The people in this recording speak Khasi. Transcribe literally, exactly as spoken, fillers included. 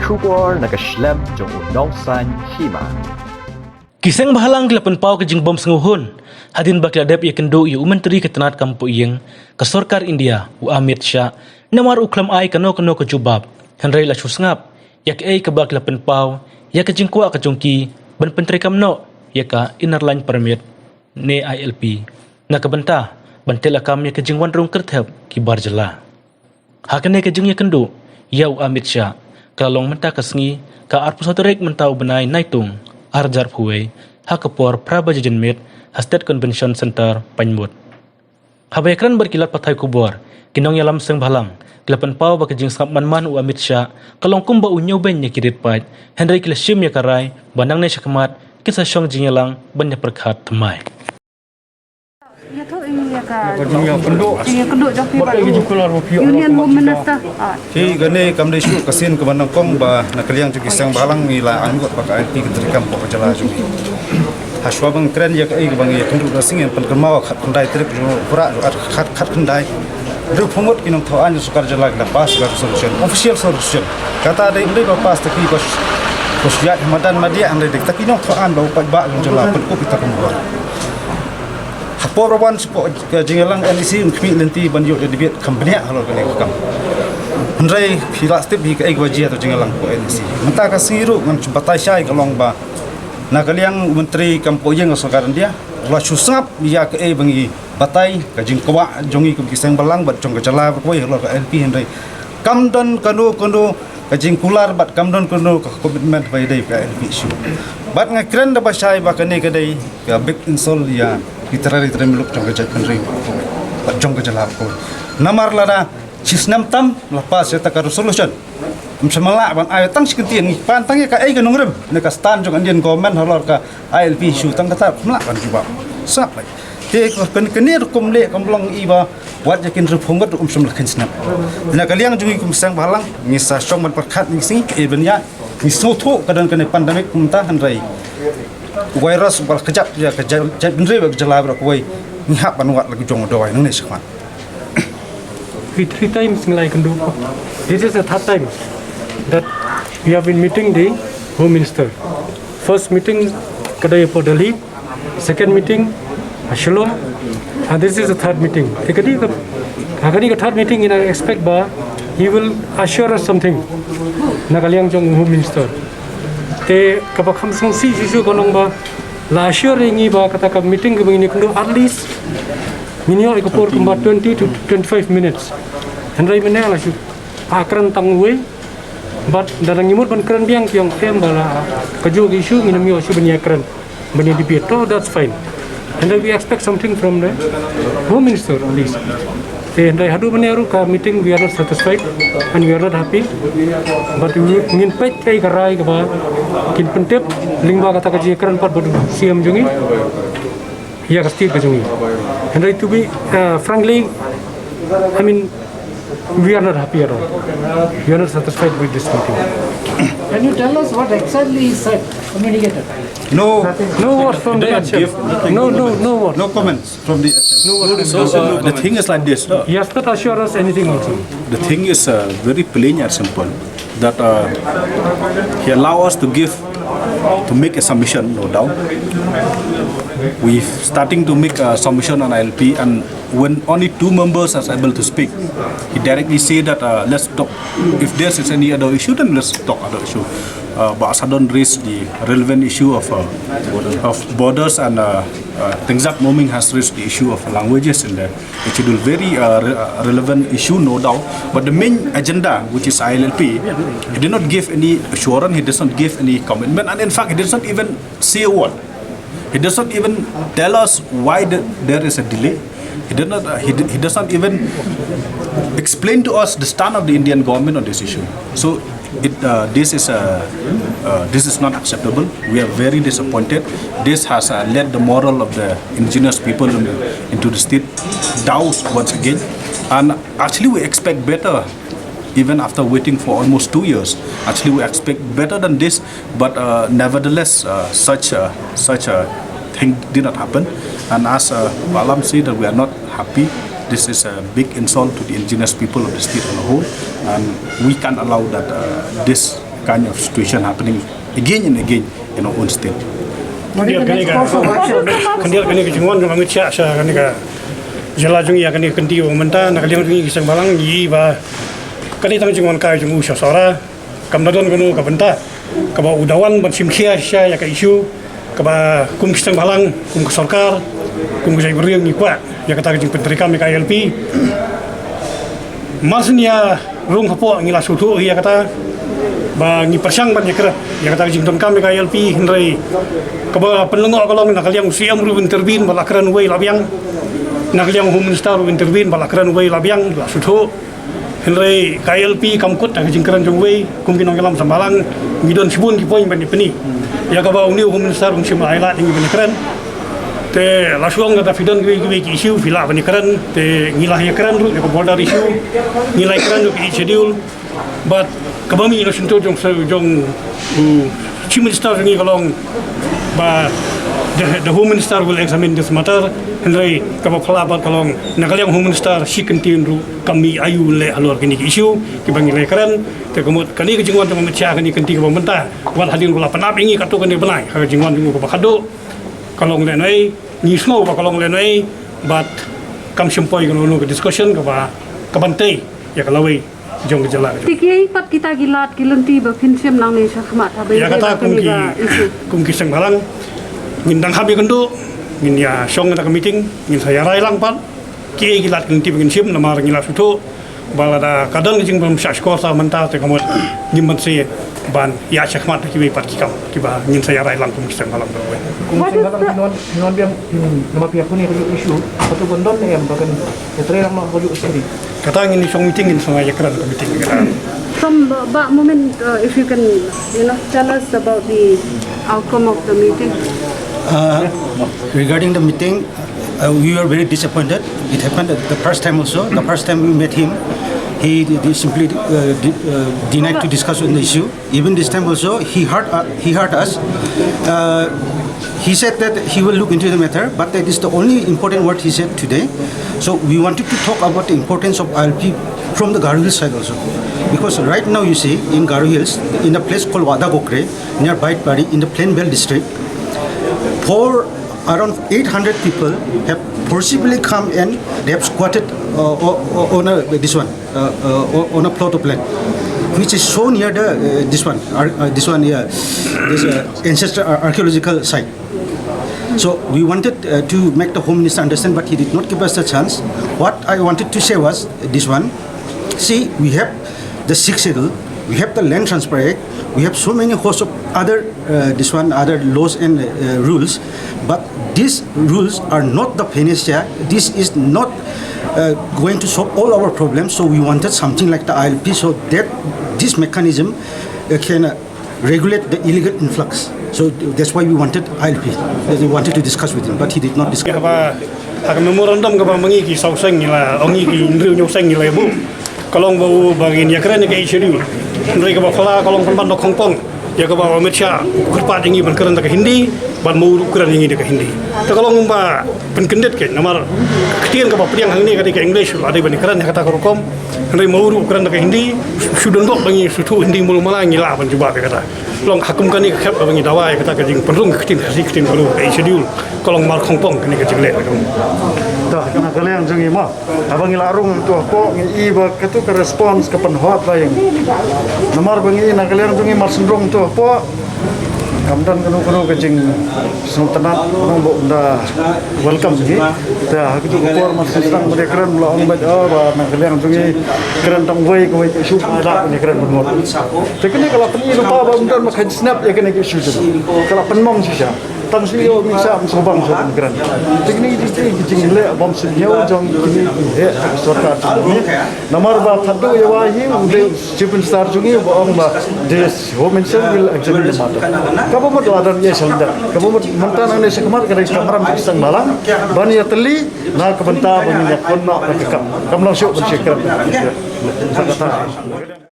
Khubor na ka shlem jong u nongsan hima. Ki seng bhalang ki la pynpaw ka jingbym sngewhun hadien ba ki la dep ïakynduh ïa u Myntri ka tnat kam poh ïing ka sorkar India, u Amit Shah, namar u khlem ai kano kano ka jubab, hynrei la shu sngap ïa kaei kaba ki la pynpaw ïa ka jingkwah ka jong ki ban pyntreikam noh ïa ka Inner Line Permit ne I L P na ka bynta ban teh lakam ïa ka jingwan rung kyrthep ki bar jylla. Ha kane ka jingïakynduh ïa u Amit Shah ka la long mynta ka sngi, ka arphew saw tarik mynta u bnai Naitung, ar hajar arphew wei, ha ka por phra baje janmiet ha State Convention Centre, Pynmut. Haba ïakren bad ki lad pathai khubor, ki nongïalam seng bhalang ki la pynpaw ba ka jingsngap manman u Amit Shah ka long kumba u ñiewbeiñ ïa ki rit paid, hynrei ki la shim ïa ka rai ba nangne shakhmat kin sa shong jingïalang ban ïapyrkhat thymmai. Ïathuh ïa ka jingïakynduh jong phi bad u Union Home Minister. Phi, kane kam dei shuh ka sien kaba nyngkong ba na ka liang jong ki seng bhalang ngi la angnud ba ka I L P kan treikam hapoh ka jylla jong ngi. Hashwa ban kren ïa kaei kaba ngi ïakynduh da sien, pynkynmaw, khatkhyndai tarik jong u Prah, khat, khatkhyndai, hynriewphew ngut ki nongthoh aiñ sorkar jylla ki la pass ka resolution, official resolution. Kata dei, ym dei ba pass da ki ba shu ïaid ha madan madiah, hynrei dei kita ki nongthoh aiñ ba u paidbah jong jylla pynkup ïa kita ki khubor. Hapoh ba wan shapoh ka jingïalang N E C, un khmih lynti ban ïoh ïa debate kham bniah halor kane ka kam. Hynrei phi lah tip hi kaei kaba jia ha ka jingïalang hapoh N E C. Mynta ka sngi ruh ngan shu batai shai, ka long ba na ka liang u Myntri kam poh ïing ka sorkar India u la shu sngap ïa kaei ba ngi batai, ka jingkwah jong ngi kum ki seng bhalang bad jong ka jylla baroh kawei halor ka I L P, hynrei kam don kano kano ka jingkular bad kam don kano ka commitment ba ïadei ka I L P issue. Bad nga kren da ba shai ba kane ka dei ka big insult ïa ki trai trai muluk jong ka jaitbynriew bad jong ka jylla baroh kawei. Namar lada shi snem tam la pass ïa kata ka resolution, ym shym la lah ban ai tang shi kyntien, ngi pan tang ïa kaei ka nongrim ne ka stand jong Indian government halor ka I L P issue, tang kata ym lah ban jubab. Sngap lei. Te ka kane, kane ruh kum leh kam long i ba wat ïa ki hynriewphew ngut ruh ym shym la kheiñ sngap. Na ka liang jong ngi kum seng bhalang ngi sa shong ban pyrkhat, ngi sngew kaei ban ïa, ngi sngewthuh ka don kane pandemic kumta, hynrei virus ba la kjat ïa ka jait, jaitbynriew bad ka jylla baroh kawei, ngi hap ban wad la ki jong u dawai nangne shakhmat. Three, three times ngi la ïakynduh. This is the third time that we have been meeting the Home Minister. First meeting ka dei hapoh Delhi, second meeting ha Shillong, and this is the third meeting. Te ka dei ka, ha ka dei ka third meeting, ngi dang expect ba he will assure us something na ka liang jong u Home Minister. Te kaba kham sngewsih shisha ka long ba la assure ïa ngi ba kata ka meeting kaba ngin ïakynduh at least ngin ïoh ïa ka por kumba twenty to twenty-five minutes. Hynrei mynne la shu kren tang uwei. Bad lada ngi mut ban kren biang ki ong em ba la kajuh ka issue ngin ym ïoh shuh ban ïakren ban ïa debate. To, that's fine. And then we expect something from the Home Minister at least. Te hynrei haduh mynne ruh ka meeting we are not satisfied and we are not happy. But we, ngin peit kaei ka rai kaba kin pyntip lyngba kata ka jingkren pat bad u C M jong ngi ïa ka state ka jong ngi. Hynrei to be, uh, frankly, I mean, we are not happy at all. We are not satisfied with this meeting. Can you tell us what exactly he said, communicated? No, no words from the H M. No, no, no words. No comments from the H M. No words from the H M. So, uh, the thing is like this, no? He has not assured us anything also. The thing is, uh, very plain and simple, that, uh, he allow us to give, to make a submission, no doubt. We starting to make a submission on I L P, and when only two members are able to speak, he directly say that, uh, let's talk. If there is any other issue, then let's talk other issue. Uh, Bah Sadon raised the relevant issue of, uh, of borders, and, uh, uh, Tensar Myrmung has raised the issue of languages in the It's a very, uh, re-, uh, relevant issue, no doubt. But the main agenda, which is I L P, he did not give any assurance, he does not give any commitment, and in fact, he does not even say a word. He does not even tell us why the, there is a delay. He did not, uh, he, d-, he does not even explain to us the stand of the Indian government on this issue. So, It, uh, this is, uh, uh, this is not acceptable. We are very disappointed. This has, uh, led the moral of the indigenous people in, into the state down once again. And actually, we expect better, even after waiting for almost two years. Actually, we expect better than this. But, uh, nevertheless, uh, such, uh, such a thing did not happen. And as, uh, Bah Lam said, that we are not happy. This is a big insult to the indigenous people of the state on the whole, and we can't allow that, uh, this Kind of situation happening again and again in our own state. Khyndiat kane ka, khyndiat kane ka jingwan jong Amit Shah sha kane ka jylla jong ngi ïa kane ka kynti ba mynta, na ka liang jong ngi ki seng bhalang ngi ïohi ba ka dei tang jingwan kai jong u sha Sohra. Kam da don kano ka bynta kaba u da wan ban shim khia shisha ïa ka issue kaba kum ki seng bhalang, kum ka sorkar, kum ka jaitbynriew ngi kwah ïa kata ka jingpyntreikam ïa ka I L P. Mar shen ïa rung hapoh ngi la sngewthuh ïa kata ba ngi pyrshang ban ïakren ïa kata ka jingdonkam ïa ka I L P, hynrei kaba pynlyngngoh ka long na ka liang u C M ruh u intervene ba la kren uwei la biang, na ka liang u Home Minister ruh u intervene ba la kren uwei la biang, la sngewthuh. Hynrei ka I L P kam kut da ka jingkren jong uwei, kum ki nongïalam seng bhalang ngi don shibun ki point ban ïa pyni ïa kaba une u Home Minister um shym la ai lad ïa ngi ban ïakren. Te la shu ong kata phi don kiwei kiwei ki issue phi lah ban ïakren, te ngi la ïakren ruh ïa ka border issue, ngi la ïakren ruh ka Eighth Schedule. But kaba mih na shyntur jong, jong u Chief Minister jong ngi ka long ba the, the Home Minister will examine this matter. Hynrei kaba phylla pat ka long na ka liang Home Minister shi kyntien ruh kam mih aïu leh halor kine ki issue kiba ngi la ïakren. Te ka mut kane ka jingwan jong Amit Shah kane ka kynti kaba mynta, wat hadien ba la pynap ïa ngi katto katne bnai ha ka jingwan jong u kaba khadduh, ka long lehnohei, ngi sngew ba ka long lehnohei, but kam shym poi kano kano ka discussion kaba, ka ban tei ïa ka lawei jong ka jylla. Te kiei pat kita ki lad ki lynti ba phin shim nangne shakhmat haba ïa kata kum ki, kum ki seng bhalang ngin dang hap ïakynduh, ngin ïa shong kata ka meeting, ngin sa ïa rai lang pat kiei ki lad ki lynti ba ngin shim, namar ngi la sngewthuh ba lada ka don ka jingbym shah shkor sa mynta te ka mut ngim banse ban ïa shakhmat da kiwei pat ki kam kiba ngin sa ïa rai lang kum ki seng bhalang. Kum ki seng bhalang phi wan, phi wan biang, phi namar phi ïakynduh ïa ka issue, hato ban don ne em ba kan ïatrei lang noh ha ka issue. Kata ngin ïa shong meeting, ngin sa ïakren ka meeting kata. From, uh, Bah Momin, uh, if you can, you know, tell us about the outcome of the meeting. Uh, regarding the meeting, uh, we were very disappointed. It happened the first time also. The first time we met him, he, he simply, uh, de- uh, denied to discuss on the issue. Even this time also, he heard, uh, he heard us. Uh, he said that he will look into the matter, but that is the only important word he said today. So we wanted to talk about the importance of I L P from the Garo Hills side also. Because right now you see, in Garo Hills, in a place called Wada Kokre, near Baitbari, in the Plain Belt district, for around eight hundred people have forcibly come and they have squatted, uh, o- o- on a, this one, uh, uh, o- on a plot of land, which is so near the, uh, this one, ar- uh, this one, yeah, this, uh, ancestral ar- archaeological site. So we wanted, uh, to make the Home Minister understand, but he did not give us the chance. What I wanted to say was this one. See, we have the Sixth Schedule, we have the Land Transfer Act, we have so many host of other, uh, this one, other laws and, uh, rules, but these rules are not the panacea. This is not, uh, going to solve all our problems. So we wanted something like the I L P, so that this mechanism, uh, can, uh, regulate the illegal influx. So that's why we wanted I L P. That we wanted to discuss with him, but he did not discuss. Haba ha ka memorandum kaba ma ngi ki saw seng ngi la, ong ngi ki hynriew hynñiew seng ngi la buh, ka long ba u ba ngin ïakren ïa ka Eighth Schedule. Hynrei kaba phylla ka long pynban da khongpong ïa kaba u Amit Shah u kyrpad ïa ngi ban kren da ka Hindi, bad ma u ruh u kren ïa ngi da ka Hindi. Te ka long ba pynkyndit keiñ, namar ka ktien kaba pdiang hangne ka dei ka English, la dei ban ïakren ïa kata ka rukom. Hynrei ma u ruh u kren da ka Hindi, shu don bok ba ngi shu thuh Hindi mulu mala ngi lah ban jubab ïa kata. Long ha kum kane ka khep kaba ngi dawa ïa kata ka jingpynrung ka ktien Khasi, ktien Garo, ka Eighth Schedule, ka long mar khongpong kane ka jingleh ka. Ta na ka liang jong ngi ma, haba ngi la rung tu hapoh ngi i ba katu ka response ka pynhot ba ïa ngi. Namar ba ngi i na ka liang jong ngi mar syn rung tu hapoh, kam don kano kano ka jingsngewtynnat, kano ba unda welcome ngi. Te ha katu ka por mar syn sdang ba dei kren la ong bad, oh, ba na ka liang jong ngi kren tang wei kawei ka issue, la ngi kren ban ngot. Te kane ka la pyni lypa ba ym don ma ka jingsnap ïa kane ka issue jong ngi. Ka la pynmong shisha. Tang shu ïoh mihsha ym sngewbang sha ban kren. Te kine ki dei ki jingleh bym sngewthuh jong kine ki heh ka sorkar jong ngi. Namar ba khadduh ïa wai hi u dei u Chief Minister jong ngi uba ong ba the Home Minister will examine the matter. Kaba mut la don ïa sha lyndet. Kaba mut mynta nangne shakhmat ka dei ka kamram ka seng bhalang ban ïatylli na ka bynta ba ngin ïakhun noh na ka kam. Kam long shuh ban shu kren. Sa kata.